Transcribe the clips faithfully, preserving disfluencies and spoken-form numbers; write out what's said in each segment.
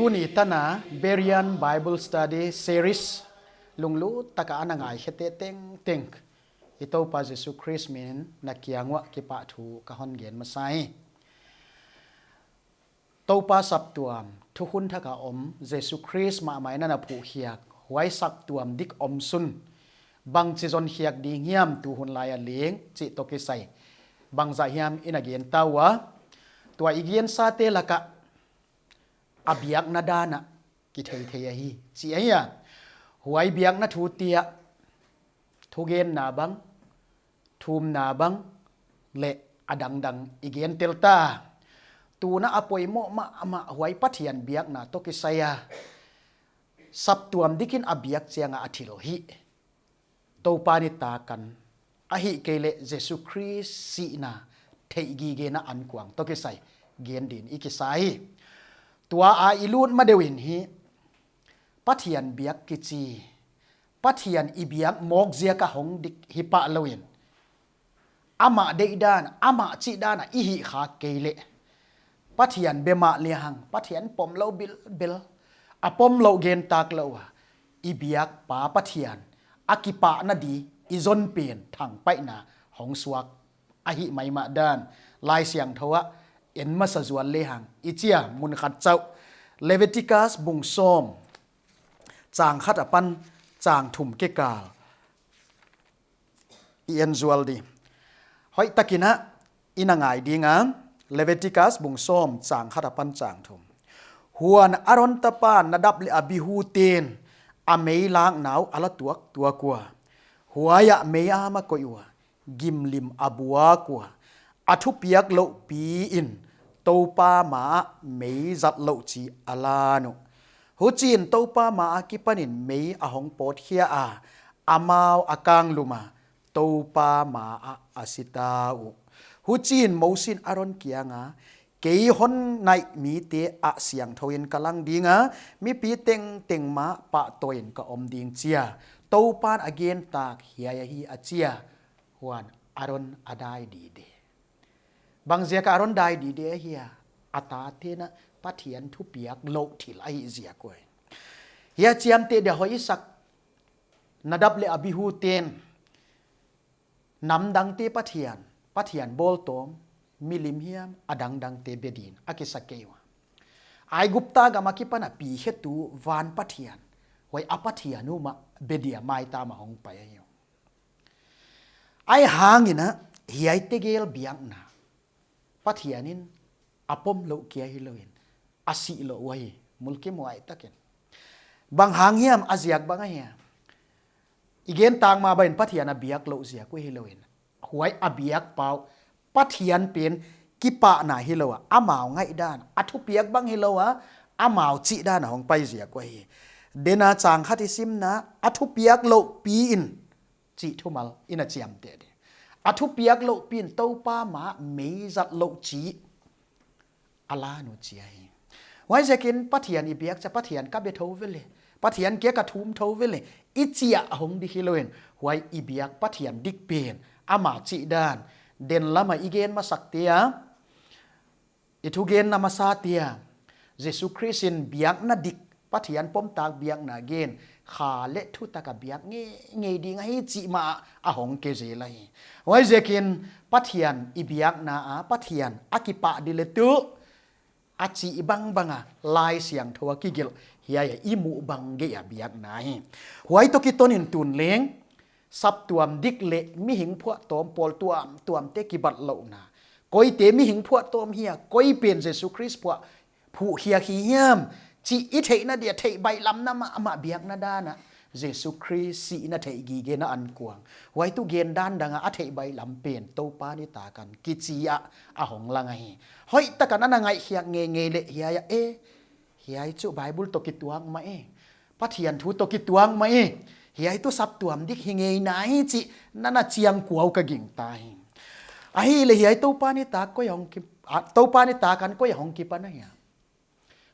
Tuni tan a Berean Bible Study Series lunglut taka ana ngaikhiate tengteng i Toupa Jesu Khrist min in na kiang uah kipahthu ka hon gen masa hi. Toupa saptuam, thukhun thak a om, Jesu Khrist mahmah in ana phuhkhiak, huai saptuam dik omsun bangchi zonkhiak ding hiam tu hun lai a leng chih toh kisai bangzah hiam i na gen ta ua. Tua i gensate lak ah a biakna dan ah kitheithei ahi, chih ahi a. Huai biakna thu te ah thugenna bang, thumna bang leh a dangdang i gen tel ta. Tun a poimoh mahmah huai Pathian biakna toh kisai a, saptuam dik in a biak chiang a a thil hih, Toupa nitak an, ahihkeileh Jesu Khrist sihna theihgigena ankuang toh kisai gen din i kisa hi. Tua a i lut ma deuh in hi, Pathian biak kichi, Pathian i biak mawk ziak a hong dik hi pah lou in, amah deihdan, amah chihdan a i hih khak kei leh, Pathian be mah lehang, Pathian pom lou bilbel, a pom lou gen tak lou a, i biak pa Pathian a kipahna di i zon pen thangpaihna hong suak ahih maimah dan Laisiangthou ah en masa zual lehang i chi a, mun khat chauh Leviticus bung sawm, chang khat apan chang thum kikal i en zual di. Hoihtak in a i na ngai ding a, Leviticus bung sawm chang khat apan chang thum. Huan Aron tapa Nadab leh Abihu ten a mei lakna uh a la tuaktuak ua, huai ah mei a ma koih ua, gimlim a buak ua, a thupiak louh pi in Toupa ma ah mei zat louh chi a lan uh. Huchiin Toupa ma akipan in mei a hong pawtkhia a, amau a kanglum a, Toupa ma ah a si ta uh. Huchiin Mosi in Aron kiang a, kei hon naih mite ah siangthou in ka lang ding a, mipi tengteng ma ah pahtawi in ka om ding, chi a Toupan a gen tak hiai ahi, a chi a. Huan Aron a dai dide. Bang ziak a Aron dai dide ahia? A taten a Pathian thupiak louh thil ahih ziak uh. Hiai chiamteh dia hoih i sak, Nadab leh Abihu ten namdangte Pathian, Pathian bawltawm, milim hiam a dangdangte be din a kisa kei ua. Aigupta gam akipan a pi khetu van Pathian, huai a Pathian uh mah be dia maitam a hong pai ahi uh. Ahihhangin a, hiai tegel biakna Pathian in a pom louh kia hilou in, a sih louh uh ahi, mulkimhuai takin. Bang hang hiam? A ziak bang ahia? I gen tak mah bang in Pathian a biak louh ziak uh hilou in, huai a biak pa uh Pathian pen kipahna hilou a, amau ngaihdan, a thupiak bang hilou a, amau chihdan a hong pai ziak uh ahi. Dena chang khat i simna, a thupiak louh pi in, chih thumal i na chiamteh di. A thupiak louh pi in Toupa ma ah mei zat louh chi a lan uh, chi ahi. Huaiziakin Pathian i biak chiang a, Pathian ka be thou vele, Pathian kiang ka thum thou vele, i chi a hong dik hilou in, huai i biak Pathian dik pen, ama chihdan, den lam a i gen masakte a, i thugenna masate a, Jesu Khrist in biakna dik, Pathian pomtak biakna gen, kha leh thutak a biak ngeingei ding ahi chih mah a hong ke zel ahi. Huaiziakin Pathian i biakna a, Pathian a kipah di leh tuh, a chih bangbang a Laisiangthou a kigelh, hiai a i muh bang geih a biakna hi. Huai toh kiton in tun leng, saptuam dik leh mihing phuahtawm pawl tuamtuamte kibatlouhna, koite mihing phuahtawm hia, koi pen Jesu Khrist phuh, phuhkhiak hi hiam chih i theihna dia theih baihlamna mahmah biakna dan a, Jesu Khrist sihna theihgigena ankuang, huai tuh gen dan dang a a theih baihlam pen Toupa nitak an kichi a, a hong lang ahi. Hoihtak in ana ngaihkhiak ngeingei leh hiai a, e, hiai chu Bible toh kituak mah e, Pathian thu toh kituak mah e, hiai tuh saptuam dik hi ngei nai chih na na chiang kua uh ka gingta hi. Ahihleh hiai Toupa nitak koi hong ki, a, Toupa nitak an koi hong kipan ahia?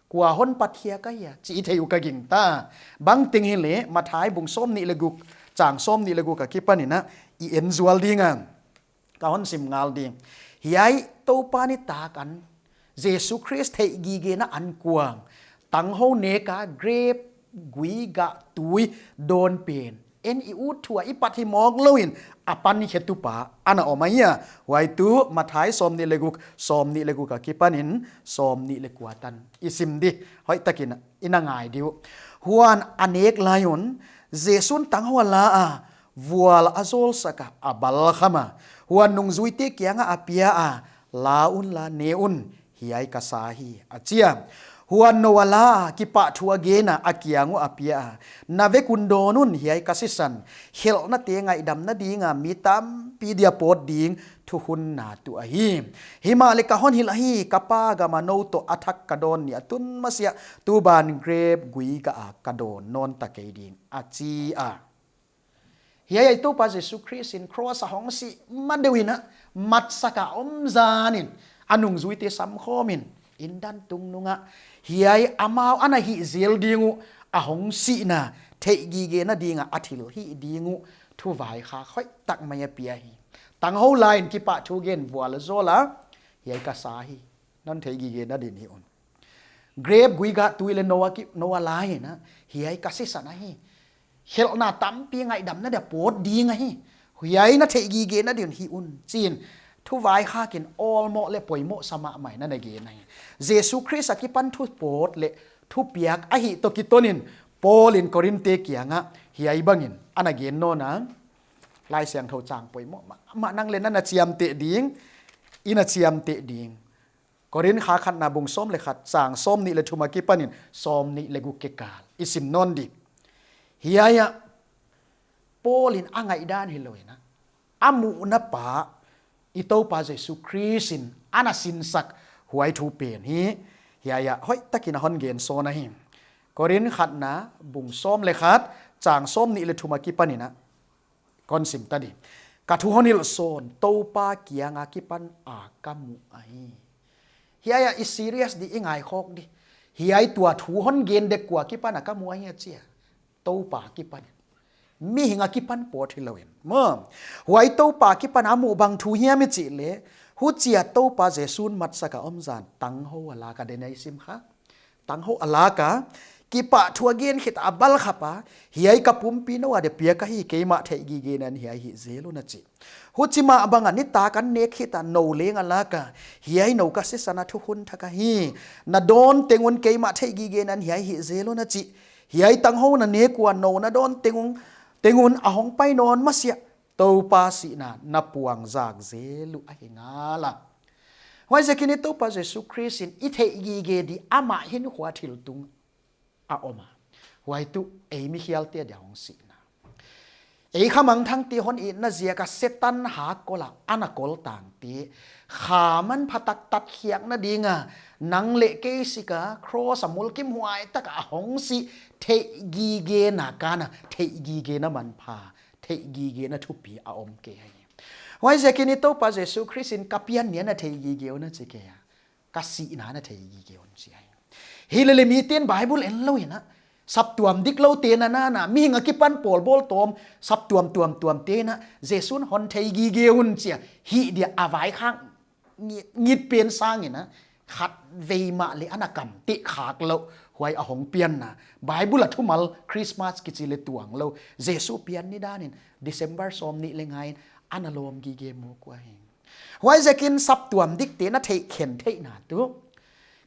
Kua hon patkhiak ahia chih i thei uh ka gingta. Bangteng hileh Matthai bung sawmnih leh guk, chang sawmnih leh guk akipan in a i en zual ding a, ka hon sim ngal ding. Hiai Toupa nitak an, Jesu Khrist theihgigena ankuang, Tanghou nek a grep gui gah tui dawn pen, en i ut thu a i pat hi mawk lou in, a pan khetupa ana om ahi a. Huai tuh Matthai sawmnih leh guk, sawmnih leh guk akipanin sawmnih leh kua tan i sim di. Hoihtakin i na ngai di uh. Huan a nek lai un, Jesu'n tanghou a la a, vual a zawlsak a, a balkham a. Huan nungzuite kiangah a pia a, la unla ne un, hiai ka sa hi, a chi a. Huan nou a la a, kipahthu a gen a, a kiang uah a pia a, na vek un dawn un, hiai ka sisan, khelhnate ngaihdamna ding a mi tampi dia pawt ding thukhunna tuh ahi. Himahleh ka hon hilh ahi, ka Pa gam a nou toh a thak ka dawn ni a tun masiah, tuban grep gui gah a ka dawn nawn ta kei ding, a chi a. Hiai a i Toupa Jesu Khrist in cross a hong sih ma deuh in a, matsak a om zan in, a nungzuite samkhawm in, indan tungnung ah, hiai amau ana hih zel ding uh, a hong sihna theihgigena ding a, a thilhih ding uh, thuvaikhak hoihtak mai a pia hi. Tanghou la in kipahthu gen, vual a zawl a, hiai ka sa hi, non theihgigena din hih un. Grep gui gah tui leh nou a ki, nou a la in a, hiai ka sisan ahi. Khelhna tampi ngaihdamna dia pawt ding ahi. Hiai na theihgigena din hih un, chi'n, thuvaikhak in awlmoh leh poimoh sa mahmah in ana gen ahi. Jesu Khrist akipan thu pawt leh thupiak ahih toh kiton in, Paul in Korinthte kiangah hiai bangin ana gen nawn a. Laisiangthou chang poimoh mahmah, nang leh na na chiamteh ding, i na chiamteh ding. Korinth khatna bung sawm leh khat, chang sawmnih leh thum akipanin sawmnih leh guk kikal i sim nawn di. Hiai ah Paul in a ngaihdan hilou in a, a muhna pa, i Toupa Jesu Khrist in ana sinsak huai thu pen hi. Hiai ah hoihtakin a hon gen sawn ahi. Korinth khatna bung sawm leh khat, chang sawmnih leh thum akipanin a, kon sim ta di. Ka thu hon hilh sawn, Toupa kiang akipan a ka muh ahi. Hiai ah i serious di, i ngaikhawk di. Hiai tua thu hon gen dek kua kipan a ka muh ahi a chi a. Toupa kipan. Mihing akipan pawt hilou in. Maw. Huai Toupa kipan a muh bang thu hiam i chih leh, huchia Toupa Jesu'n matsak a om zan, tanghou a la a, ka den a i sim kha. Tanghou a la a, kipahthu a gen khit a, a balkhap a, hiai ka pumpi nou adia piak ahi, keimah theihgigena in hiai hih zel un, a chi. Huchi mah bang a nitak an nek khit a, nou leng a la a, hiai nou ka sisan a thukhun thak ahi. Na dawn teng un keimah theihgigena in hiai hih zel un, a chi. Hiai tanghou na nek ua nou na dawn teng un, teng un a hong pai nawn masiah, Toupa sihna na puangzak zel uh ahi ngal a. Huaiziakin i Toupa Jesu Khrist in i theihgige di amah hinkhua thil tung a om a. Huai tuh ei mikhialte dia hong sihna. Ei khamangthangte hon itna ziak a Setan hakkol a ana kol tangte, kha manpha tak tatkhiakna ding a, nang leh kei sik a cross a mulkimhuai tak a hong sih theihgigena kana, theihgigena manpha, theihgigena thupi a om kei hi. Huaiziakin i Toupa Jesu Khrist in ka pian ni a na theihgige un, a chi kei a. Ka sihna na theihgige un, chi hi. Hileh leh miten Bible en lou in a, saptuam dikloute na na na, mihing akipan pawl bawl tawm, saptuam tuamtuamte na, Jesu'n hon theihgige un chi a, hih dia a vaikhak ngit, ngit pen sangin a, khatvei mah leh ana kamteh khak lou, huai a hong pianna. Bible a thumal Christmas kichi leh tuang lou, Jesu pian nidan in, December sawmnih leh nga in, ana lawm gige mawk ua hi. Huaiziakin saptuam dikte na theihkhen theihna tuh,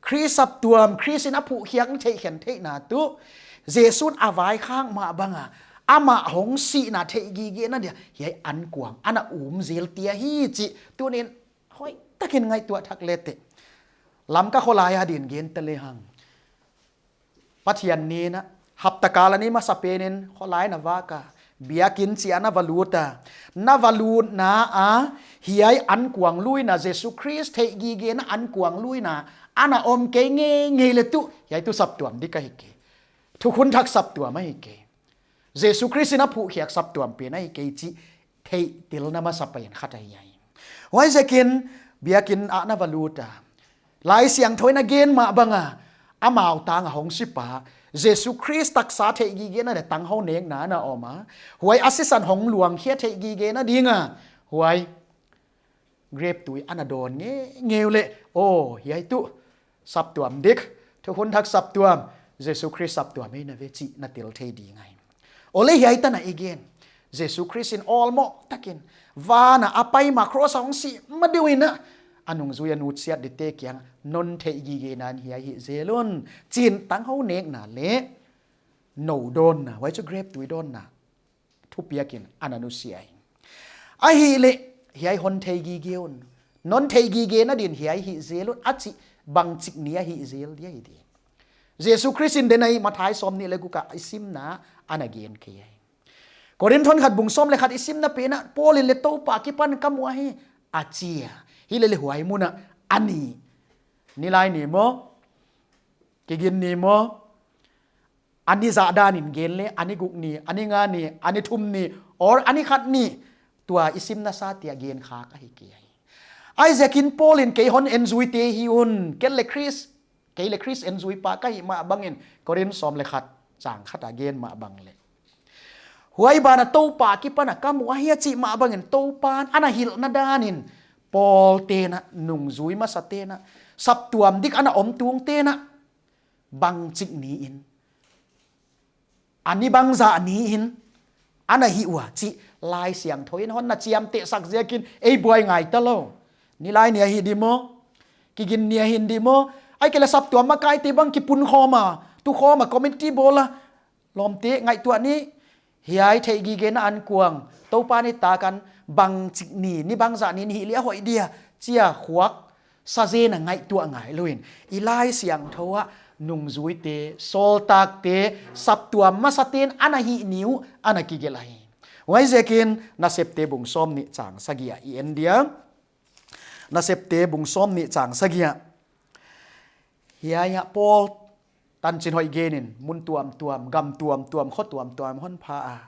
Khrist saptuam, Khrist in a phuhkhiak na theihkhen theihna tuh, Jesu'n a vaikhak mah bang a, amah hong sihna theihgigena dia, hiai ankuang ana um zel tia hi chih, tuni'n hoihtakin ngaihtuah thak le teh. Lamka kholai a din gen ta lehang. Pathian ni in a, haptakal a ni masapen in kholai na vak a, biakin chiah na va lut a. Na va lutna a, hiai ankuang luina, Jesu Khrist theihgigena ankuang luina, ana om kei ngeingei leh tuh, hiai tuh saptuam dik ahi kei. Thukhun thak saptuam ahi kei. Jesu Khrist in a phuhkhiak saptuam pen ahi kei chih theihtelna masapen khat ahi a. Huaiziakin biakin ah na va lut a. Laisiangthou in a gen mah bang a, amau tang a hong sipa, Jesu Khrist taksa theihgigena leh tanghou nekna ana om a. Huai a sisan hong luangkhia theihgigena ding a. Huai grep tui ana dawn ngeingei uleh, aw, hiai tuh saptuam dik, Thukhun thak saptuam, Jesu Khrist saptuam ei na ve chih na tel thei ding ahi. Ole hiai tan a i gen. Jesu Khrist in awlmoh takin, van a a pai ma cross a hong sih ma deuh in a, a nungzui a nutsiat dite kiang, non theihgigena in hiai hih zel un, chi'n tanghou nekna leh nou dawnna, huai chu grep tui dawnna thupiak in ana nusia hi. Ahihleh, hiai hon theihgige un, non theihgigena din hiai hih zel un, a chih bangchik ni a hih zel dia hi di. Jesu Khrist in den ahi, Matthai sawmnih leh guk a i simna ana gen kei ahi. Korinth khat bung sawm leh khat i simna pen ah, Paul in leh Toupa akipan ka mu ahi, a chi a. Hilele huai mun ah a ni. Nilai ni maw, Kiginni maw, a ni zah dan in gen leh, a ni guk ni, a ni nga ni, a ni thum ni, or a ni khat ni, tua i simna sa te a gen khak ahi kei ahi. Huaiziakin Paul in kei hon enzuite hi un, kei leh Khrist, kei leh Khrist enzui pa ka hih mah bangin, Korinth sawm leh khat, chang khat a gen mah bang leh. Huai ban ah Toupa akipan a ka mu ahi a chih mah bangin Toupa'n ana hilhna dan in, Paul te'n a, nungzui masate'n a, saptuam dik ana om tungte'n a, bangchik ni in, a ni bangzah ni in, ana hih ua chih Laisiangthou in hon na chiamtehsak ziakin ei buai ngai ta lou. Nilai ni a hih di maw, Kiginni a hih di maw, ahihkeileh saptuam makaite bang kipunkhawm a, tukhawm a, committee bawl a, lawmte ngaihtuah ni, hiai theihgigena ankuang, Toupa nitak a bangchik ni, ni bangzah ni in hih leh a hoih dia, chia khuak sa zen a ngaihtuah ngai lou in, i Laisiangthou ah nungzuite, sawltakte, saptuam masate'n ana hih ni uh ana kigelh ahi. Huaiziakin Nasepte bung sawmnih chang sagih ah i en dia. Nasepte bung sawmnih chang sagih ah. Hiai ah Paul tanchin hoih gen in, mun tuamtuam, gam tuamtuam, kho tuamtuam hon pha a,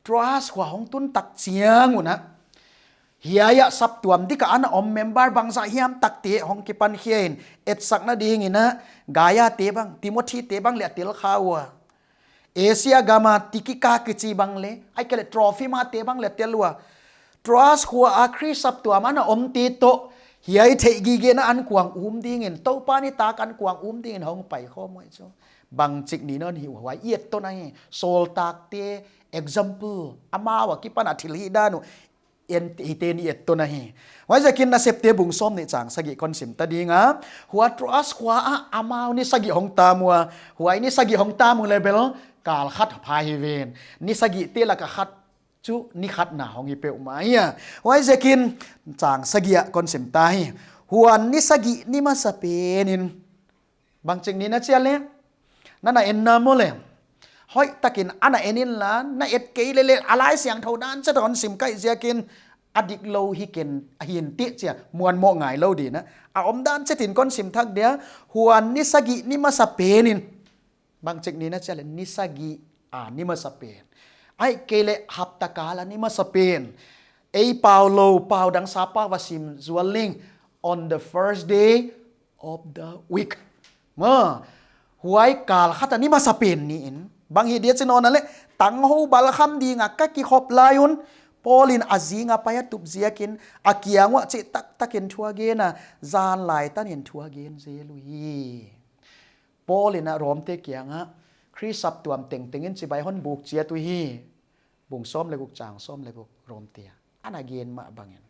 Troas khua hong tun tak chiang un a, hiai ah saptuam dik a ana om member bangzah hiam takte hong kipan khia in, etsakna ding in a, Gaia te bang, Timothy te bang leh a tel kha ua. Asia gam a Tikika kichi bang leh, ahihkeileh Trofima te bang leh a tel ua. Troas khua a Khrist saptuam ana omte toh, hiai theihgigena ankuang um ding in, Toupa nitak a ankuang um ding in hong paikhawm uh ahi chu. Bangchik ni in hon hih uh, huai i et to na hi, sawltakte example, amau akipan a thilhih dan uh, en, hihte in i et to na hi. Huaiziakin Nasepte bung sawmnih chang sagih kon sim ta ding a. Huai Troas khua ah amau ni sagih hong tam ua. Huai ni sagih hong tam uh leh bel kal khat pha hi ven. Ni sagihte lak a khat chu ni khat na hong hi peuhmah hi a. Huaiziakin chang sagih ah kon sim ta hi. Huan ni sagih ni masapen in, bangchik ni na chi a leh, na na en na maw leh. Hoihtakin ana en inla, na et kei leh leh, a Laisiangthou dan chet a hon sim ka hih ziakin, a diklou hi ken, a hin tih chia, muanmoh ngai lou ding a. A omdan chet in kon sim thak dia, huan ni sagih ni masapen in. Bangchik ni na chi a leh, ni sagih a ni masapen. Ahihkeileh hapta kal a ni masapen. Ei pau lou, pau dang sa pau va sim zual ning. On the first day of the week. Maw, huai kal khat a ni masapen ni in. Bang hi dia chi nawn a leh, tanghou balkham ding a ka kikhop lai un, Paul in a zing a pai a tup ziakin, a kiang uah chihtaktak in thu a gen a, zan lai tan in thu a gen zel uhi. Paul in a Romte kiang ah, Khrist saptuam tengteng in chibai hon buk chiat uhi. Bung sawm leh guk chang sawm leh guk Romte ah. Ana gen mah bangin.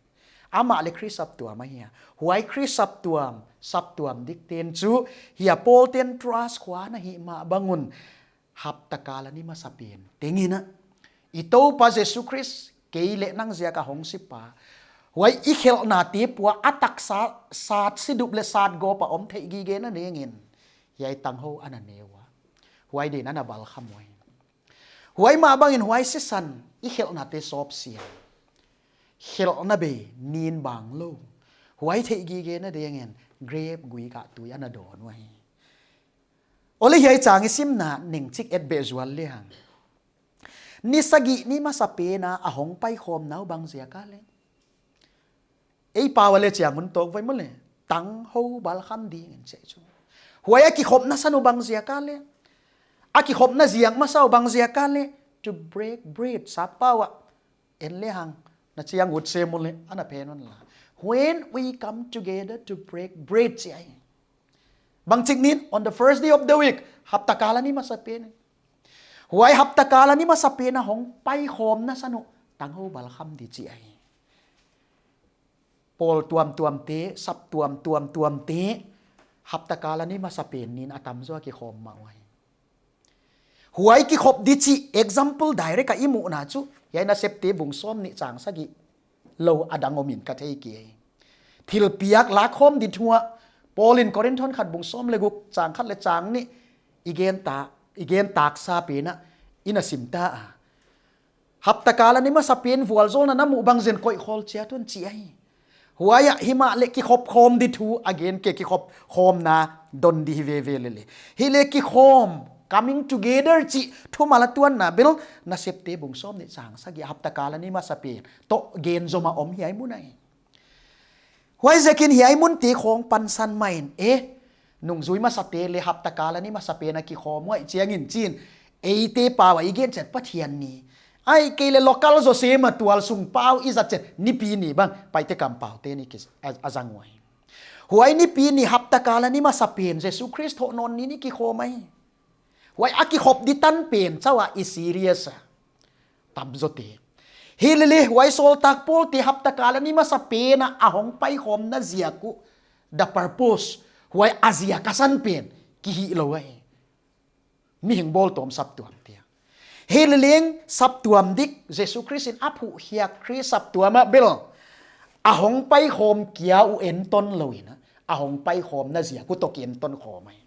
Amah leh Khrist saptuam ahi a. Huai Khrist saptuam, saptuam dikte'n chu, hiai Paul te'n Troas khua ana hih mah bang un. Hapta kal a ni masapen teng in a. I Toupa Jesu Khrist, kei leh nang ziak a hong si pa. Huai i khelhnate pua a taksa, sat sidup leh sat gawp a om theihgigena ding in. Hiai tanghou ana ne ua. Huai din ana balkham uhi. Huai mah bangin huai sisan i khelhnate sawp sia. Khelhna bei nin bang lou. Huai theihgigena ding in grep gui kah tui ana dawn uhi. Ole hiai chang i simna neng chik et beh zual lehang. Ni sagih ni masapen a a hong paikhawmna uh bang ziak a leh. Ei pau a leh chiang hun tawk vai maw leh. Tanghou balkham ding in chi chu. Huai a kikhopna san uh bang ziak a leh. A kikhopna ziak masa uh bang ziak a leh. To break bread, sa pau ah. En lehang, na chiang ut se maw leh, ana phen un la. When we come together to break bread chi ahi. Bangchik nin, on the first day of the week, haptakal a ni masapen. Huai haptakal a ni masapen a hong paikhawmna san uh, tanghou balkham di chi ahi. Pawl tuamtuamte, sap tuamtuamtuamte, haptakal a ni masapen nin a tamzaw a kikhawm mah uhi. Huai kikhop di chih example direct a i muhna chu, hiai Nasepte bung sawmnih chang sagih lou a dang om in ka thei kei. Thilpiak lakkhawm di thu ah, Paul in Korinth khat bung sawm leh guk chang khat leh chang nih i gen ta, i gen taksa pen ah i na sim ta a. Haptakal a ni masapen vualzawlna na muh bangzen koih khawl chiat un chi ahi. Huai ah himahleh kikhop khawm di thu a gen kei, kikhop khawmna don di hi veve lele. Hileh kikhawm, coming together chih thumal a tuanna bel Nasepte bung sawmnih chang sagih haptakal a ni masapen toh gen zom a om hiai mun ahi. Huaiziakin hiai munte khawng pansan mah in, eh, nungzui masate leh haptakal a ni masapen a kikhawm uai chiangin chin, eite pau a i gen chiat Pathian ni, ahihkeileh local zaw sem a tualsung pau i zat chiat Nipi ni bang, Paite kampaute ni ki, a, a zang uhi. Huai Nipi ni haptakal a ni masapen Jesu Khrist thoh nawn ni in i kikhawm ahi. Huai a kikhop di tan pen chauh a i serious a, tamzawte. Hilele huai sawltak Paulte haptakal a ni masapen a a hong paikhawmna ziak uh, the purpose, huai a ziak a san pen kihih lou ahi. Mihing bawltawm saptuamte. Hileleng saptuam dik Jesu Khrist in a phuhkhiak Khrist saptuam ah bel a hong paikhawm kia uh enton lou in a, a hong paikhawmna ziak uh toh kienton khawm ahi.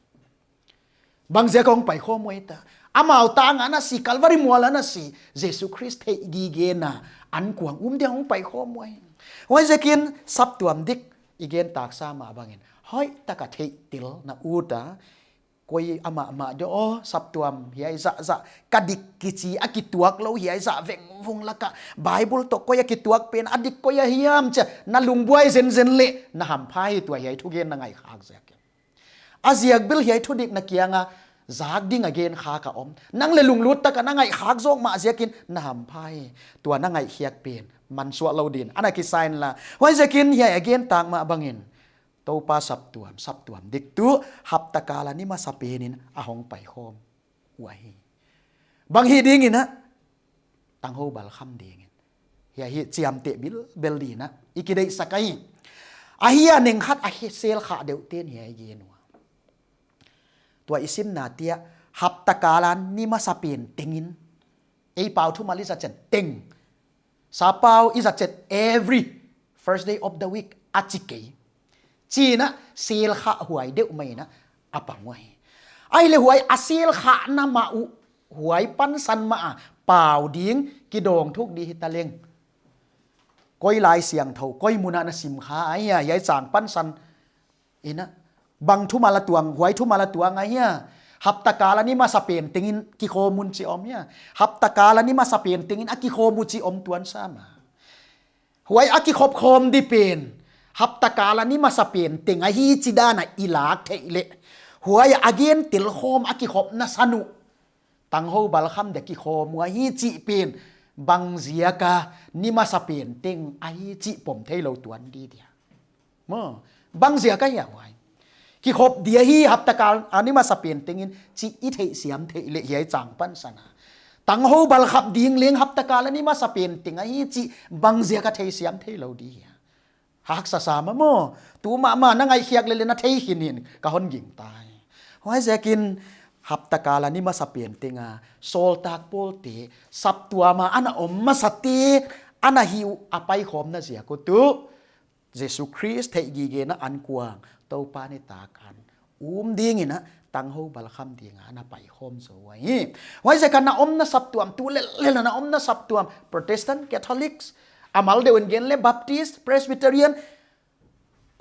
Bangziak a hong paikhawm uai ta? Amau tang a na si, Calvary mual a na si, Jesu Khrist theihgigena ankuang um dia hong paikhawm uai. Huaiziakin saptuam dik i gen taksa mah bangin hoihtak a theihtelna ut a, koi amah mah dia, oh, saptuam hiai zahzah, ka dik kichi a kituak lou hiai zah vengvung lak ah Bible toh koi a kituak pen a dik koi a hiam chia na lungbuai zenzen leh na hampha hi, tua hiai thugen na ngaihkhak ziakin. A ziak bel hiai thudik na kiang a zak ding a gen khak a om. Nang leh lunglut tak a na ngaihkhak zawk mah ziakin na hampha hi. Tua na ngaihkhiak pen mansuah lou din a na kisa inla. Huaiziakin hiai a gen tak mah bangin, Toupa saptuam, saptuam dik tuh haptakal a ni masapen in a hong paikhawm uhi. Bang hih dingin a, tanghou balkham dingin. Hiai hi chiamteh bilbel din a i kideihsak ahi. Ahia neng khat a hi sel khah deuh ten hiai gen ua. Tua i simna te ah haptakal a ni masapen teng in, ei pau thumal i zat chiat teng, sapau i zat chiat every first day of the week a chi kei. Chin a sel khah huai deuh mai in a pang uhi. Ahihleh huai a sel khahna mah uh, huai pansan mah a pau ding kidawng thuk di hitaleng, koi Laisiangthou, koi mun ah na sim kha ahia, hiai chang pansan in a, bang thumal a tuang, huai thumal a tuang ahia? Haptakal a ni masapen teng in kikhawm un chi om hia? Haptakal a ni masapen teng in a kikhawm uh chi om tuan sam a? Huai a kikhop khawm di pen haptakal a ni masapen teng ahi chih dan a i lak theih leh, huai a gen telkhawm a kikhopna san uh, tanghou balkham dia kikhawm uh ahi chih pen bangziak a ni masapen teng ahi chih pom theilou tuan di dia? Maw, bangziak ahia huai? Kikhop di ahi haptakal a ni masapen teng in chih i theihsiam theih leh hiai chang pansan a, tanghou balkham ding leng haptakal a ni masapen teng ahi chih bangziak a theisiam theilou di hia? Haksa sam a maw, tu mahmah na ngaihkhiak lele na thei khin in ka hon gingta hi. Huaiziakin haptakal a ni masapen teng a sawltak Paulte saptuam a ana om masate ana hih uh a paikhawmna ziak uh tuh Jesu Khrist theihgigena ankuang, Toupa nitak an um dingin a, tanghou balkham ding a ana paikhawm zaw uhi. Huaiziak a na omna saptuam, tu lellel a na omna saptuam, Protestant, Catholics, a mal deuh in gen leh Baptist, Presbyterian,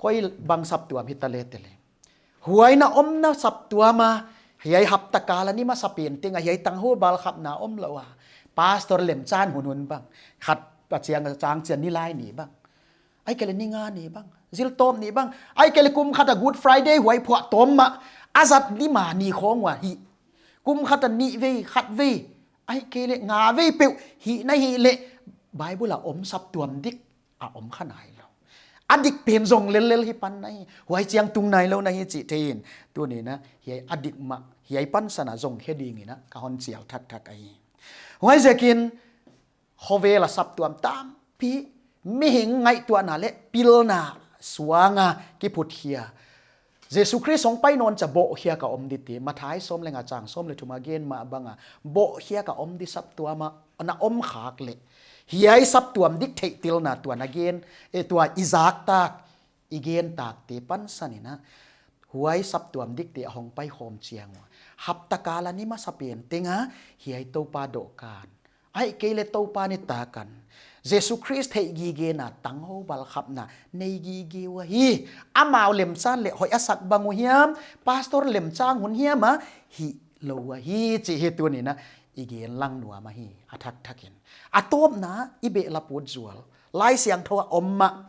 koi bang saptuam hita leh tele, huai na omna saptuam a hiai haptakal a ni masapen teng a hiai tanghou balkhamna omlou a, pastor lemchan hunhun bang, khat a chiang, chang chiang ni lai ni bang, ahihkeileh ni nga ni bang, ziltawp ni bang, ahihkeileh kum khat a Good Friday huai phuahtawm mah a zat ni mah ni khawng ua hih, kum khat a nih vei, khat vei, ahihkeileh nga vei peuh hih na hih leh, Bible a om saptuam dik a om kha nailou. a dik pen zong lellel hi pan na hi. Huai chiang tung nailou na hi chih thei in, tuni'n a hiai a dik mah, hiai pansan a zong khe ding in a ka hon chial thakthak ahi. Huaiziakin khovel a saptuam tampi mihing ngaihtuahna leh pilna suang a kiphut khia. Jesu Khrist hong pai nawn chiang bohkhiak a om dite, Matthai sawm leh nga chang sawm leh thum a gen mah bang a, bohkhiak a om di saptuam a na om khak leh, hiai saptuam dik theihtelna tua na gen, eh, tua i zak tak, i gen takte pansan in a, huai saptuam dikte a hong pai khawm chiang ua, hapta kal a ni masapen teng a hiai Toupa dohkan, ahihkeileh Toupa nitak an, Jesu Khrist theihgigena tanghou balkhapna nei gige ua hi. Amau lemchang leh hoih a sak bang uh hiam, pastor lemchang hun hiam a hihlou ahi chih hi tuni'n a i gen lang nuam ahi, a thakthak in. A tawpna i behlap ut zual, Laisiangthou a om mah.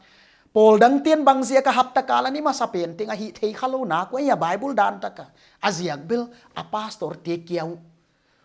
Pawl dangte'n bangziak a hapta kal a ni masapen teng a hih theikhalou na kua hia Bible dan tak a, a ziak bel a pastorte kia uh,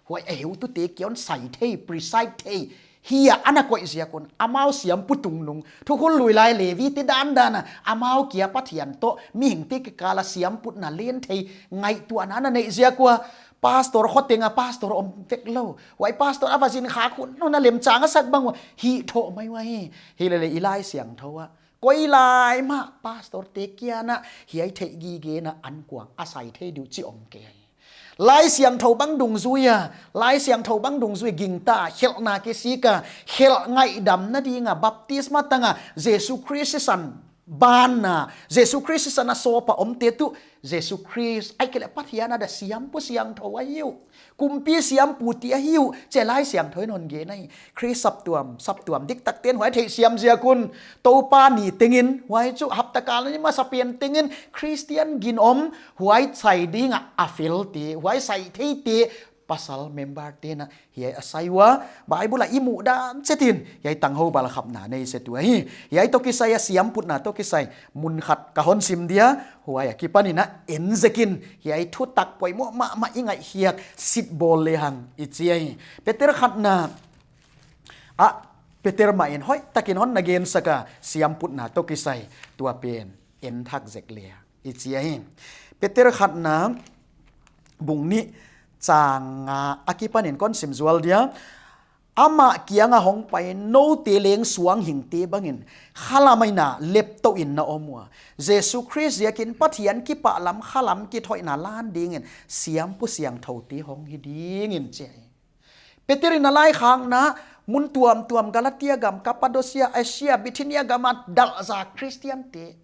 huai a heutute kia un sai thei, preside thei hi a ana koih ziak un, amau siampu tungnung, thukhun lui lai Levite dandan a, amau kia Pathian toh mihingte kikal a siamputna len thei ngaihtuahna ana neih ziak ua, pastor khoteng a pastor om vek lou, huai pastor a va zin khak hun a lemchang a sak bang ua hih thou mai ua hi. Hileleh i Laisiangthou a, koi lai mah pastorte kia in a hiai theihgigena ankuang a sai thei di uh chih om kei hi. Laisiangthou bang dungzui a, Laisiangthou bang dungzui gingta, khelhna kisik a, khelh ngaihdamna ding a, baptisma tang a, Jesu Khrist sisan banna, Jesu Khrist sisan a sawp a omte tuh, Jesu Khrist, ahihkeileh Pathian a da siampu siangthou ahi uh, kumpi siampu te ahi uh chih Laisiangthou in hon gen ahi. Khrist saptuam, saptuam diktakte'n huai theihsiam ziak un, Toupa ni teng in, huai chu hapta kal a ni masapen teng in Christian ginom, huai sai ding a a felte, huai sai theite, pasal member te'n a hiai a sai ua, Bible a i muh dan chet in hiai tanghou balkhapna nei set uh ahi. Hiai toh kisai a siamputna toh kisai mun khat ka hon sim dia, huai akipan in a en zek in, hiai thutak poimoh mahmah i ngaihkhiak sit bawl lehang i chi ahi. Peter khatna ah Peter mah in hoihtak in hon na gensak a, siamputna toh kisai tua pen en thak zek lehang i chi ahi. Peter khatna bung nih chang nga akipan in kon sim zual dia, amah kiang a hong pai noute leng suang hingte bang in khalam a ina leptou in na om ua, Jesu Khrist ziak in Pathian kipahlam khalam kithoihna lan ding in siampu siangthoute hong hi ding in chi ahi. Peter in a laikhakna mun tuamtuam, Galatia gam, Kapadosia, Asia, Bithinia gam a dalhzak Khristiante,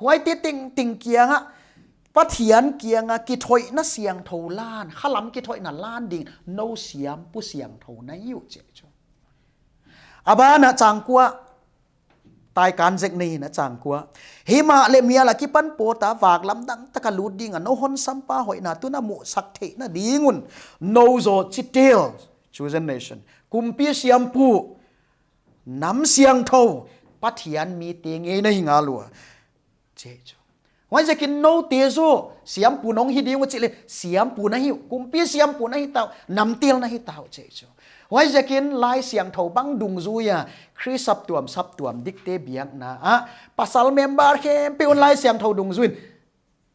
huaite tengteng kiang a, Pathian kiang a kithoihna siangthou lan, khalam kithoihna lan ding nou siampu siangthou na hi uh chi chu. A ban a chang kua, taikan zek nei in a chang kua, himahleh mial akipan pawt a vak lamdang tak a lut ding a nou hon sampa hoihna tuh na muhsak theihna ding un, nou zaw chitel, chosen nation, kumpi siampu, nam siangthou, Pathian mite ngei na hi ngal ua, chi chu. Huaiziakin noute zaw siampu nong hi ding uh chih leh, siampu na hi uh, kumpi siampu na hi ta uh, nam tel na hi ta uh chi chu. Huaiziakin Laisiangthou bang dungzui a, Khrist saptuam, saptuam dikte biakna ah, pasal member khempeuh un Laisiangthou dungzui in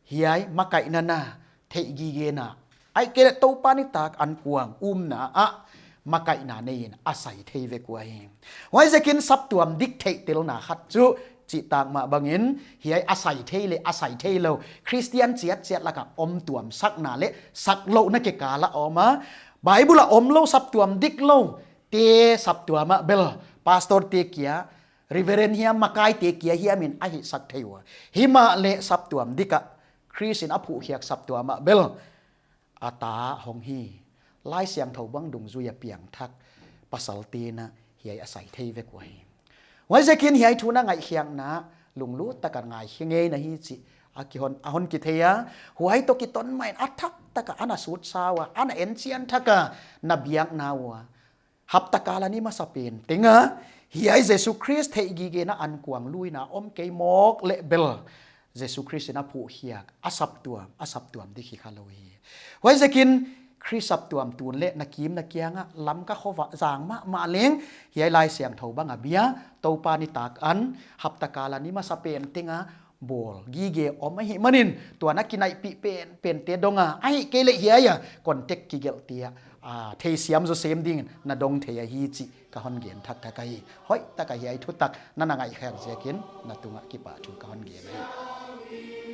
hiai makaihna na, theihgigena, ahihkeileh Toupa nitak ankuang umna ah makaihna nei in a sai thei vek uh ahi. Huaiziakin saptuam dik theihtelna khat chu chihtak mah bang in, hiai a sai thei leh a sai theilou, Khristian chiatchiat lak a om tuamsakna leh saklouhna kikal a om a, Bible a omlou saptuam dikloute saptuam ah bel, pastorte kia, Reverend hiam, makaite kia hiam in a hihsak thei ua. Himahleh saptuam dik a, Khrist in a phuhkhiak saptuam ah bel, a ta hong hi, Laisiangthou bang dungzui a piangthak pasalte'n a hiai a sai thei vek uh ahi. Huaiziakin hiai thu na ngaihkhiakna lunglut tak a ngaikhe ngei na hi chih a kihon, a hon kithei a, huai toh kiton mah in a thak tak a ana sut sa ua, ana enchian thak a na biakna ua, hapta kal a ni masapen teng a, hiai Jesu Khrist theihgigena ankuang luina om kei mawk leh bel, Jesu Khrist in a phuhkhiak a saptuam, a saptuam dik hi khalou hi. Huaiziakin Khrist saptuam tun leh na kim na kiang ah Lamka khovah zang mahmah leng, hiai Laisiangthou bang a bia, Toupa nitak an, hapta kal a ni masa pen teng a bawl gige om ahihmanin, tua na kinaihpih penpente dong a, ahihkeileh hiai a contact kigelh te ah, a, theisiam zaw sem dingin na dong thei ahi chih ka hon gen thakthak ahi. Hoihtak a hiai thutak na na ngaihkhiak ziakin na tungah kipahthu ka hon gen ahi.